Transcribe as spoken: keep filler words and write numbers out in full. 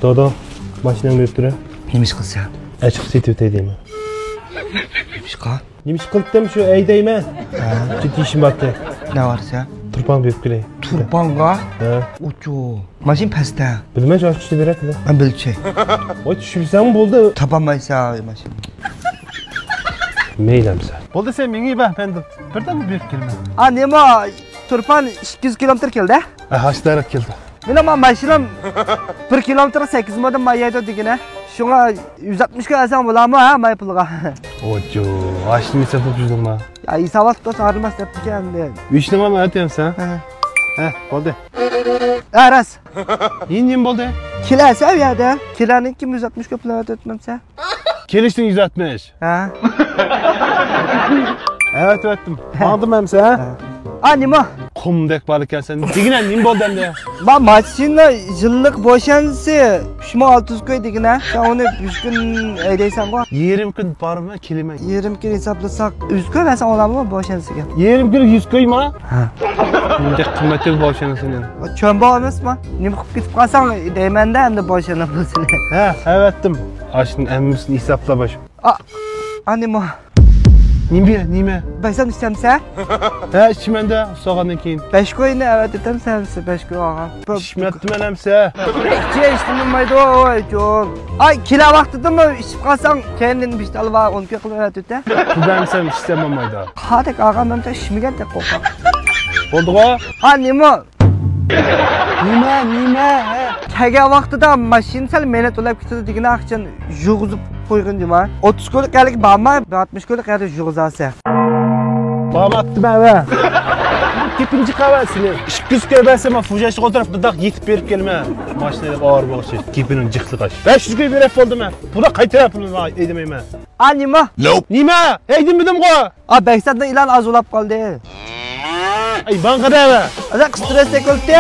دادا، ماشىناڭنى ئۆتتۈرە. نېمە ئىش قىلسا؟ ئەچىقىپ سېتىۋېتەي دەيمەن. نېمە ئىشقا؟ نېمە ئىش قىلدىم، شۇ ئەي دەيمەن. ھە. جىددىي ئىشىم بارتى. نە بارسا؟ تۇرپان بېرىپ كېلەي. تۇرپانغا؟ ھە. ئوچۇ. ماشىنا پەستە. بىلمەي، شۇ چۈشتە بېرەتتى. مەن بىلچى. ۋاي، چۈشۈرسەڭمۇ بولدى. تاپالمايسەن ماشىنا. مەيلى ئەمسە. بولدى، سەن مېڭىۋەر، مەن بىردەم بېرىپ كېلىمەن. ئا، نېمە؟ تۇرپان ئىككى يۈز كىلومېتىر كەلدى. ھە، ھاشتاراق كەلدى. مېنىڭ ما-، ماشىنام بىر كىلومېتىرغا سەككىز مودىن ماي يەيدۇ دېگىنە. شۇڭا يۈز ئاتمىش كوي ئالساڭ بولامۇ، ھە، ماي پۇلىغا؟ ئوچۇ، ھاشتىن ھېسابلاپ يۈزدىڭما؟ يا، ھېساب ئاستىدا سارىماس دەپتىكەن ئەمدى. ئۆچنىڭما ئەتىيەمسەن؟ ھە. ھە، بولدى. ھە، راست. يېنى نېمە بولدى؟ كېلەسە ئۇ يەردە. كېلەرنىڭكى يۈز ئاتمىش كوي پۇل ئەۋەتىۋەتمەمسە؟ كېلىشتىن يۈز ئاتمىش. ھە. ئەۋەتىۋەتتىم. ماڭدىم ئەمسە، ھە؟ ھە. ئا، نېمە؟ قۇمدەك بار ئىكەنسەن. دېگىنە نېمە بولدى ئەمدى؟ ما، ماشىنا يىللىق بوشانسا ئۈچ مىڭ ئالتە يۈز كوي دېگىنە. سەن ئۇنى ئۈچ كۈن ھەيدەيسەنغۇ. يېرىم كۈن بارمۇ، كېلىمەن. يېرىم كۈن ھېسابلىساق، يۈز كوي بەرسەڭ بولامدۇ بوشانسىغا؟ يېرىم كۈن يۈز كويما؟ ھە. بۇنداق قىممەتلىك بوشانسىنى. چۆن بار ئەمەسمۇ؟ نېمە قىلىپ كېتىپ قالساڭ دەيمەن-دە، ئەمدى بوشانا پۇلسىنى. ھە، ئەۋەتتىم. ئاشۇنى ھەممىسىنى ھېسابلاپ باش. ئا، ئا، نېمە؟ نېمە، نېمە؟ بەرسەم ئىچەمسە؟ ھە، ئىچىمەن-دە، سالغاندىن كېيىن. بەش كوينى ئەۋەتىۋېتەمسە، بەش كوي ئالغان. ئىچمەپتىمەن ئەمسە. ئىچە، ئىچتىن بولمايدۇ، ۋاي جون. ئاي، كېلە ۋاقتىدىمۇ ئىچىپ قالساڭ، كەينىدىن بىر ئىشتە ئالىۋال، ئون كوي قىلىپ ئەۋەتىۋېتە. پۇل بەرمىسەم ئىچسەم بولمايدۇ. ھادەك ئاغا، مەن ئىچمىگەندەك قورقاق. بولدىغۇ. ھا، نېمە؟ نېمە، نېمە، ھە؟ كەلگەن ۋاقتىدا ماشىنا سەل مەينەت ئۇلاپ كېتىدۇ دېگىنە، ئاخشام يۇغۇزۇپ قويغىن جۇما. ئوتتۇز كويلۇق يەرلىك بارما، بىر ئاتمىش كويلۇق يەردە يۇغۇزاسەن. بارماپتىمەن ۋە. گېپىنى چىقاۋەر سېنى. ئىككى يۈز كوي بەرسەم، مەن فۇژاشقا ئولتۇرۇپ بۇنداق يېتىپ بېرىپ كېلىمەن. ماشىنا ئېلىپ ئاۋارە بولغۇچە. گېپىنىڭ جىقلىقى. بەش يۈز كوي بېرىپ بولدىمەن. بۇدا قايتىرىپ پۇلۇمنى ئەيدىمەيمەن. ئا، نېمە؟ نېمە؟ ئەيدىمىدىمغۇ؟ ئا، بەكسەتنىڭ ئېلان ئاز ئۇلاپ قالدى. ئەي، ماڭا قاراۋە. ئادا، قىستۇرۇۋەتسەك بولدى.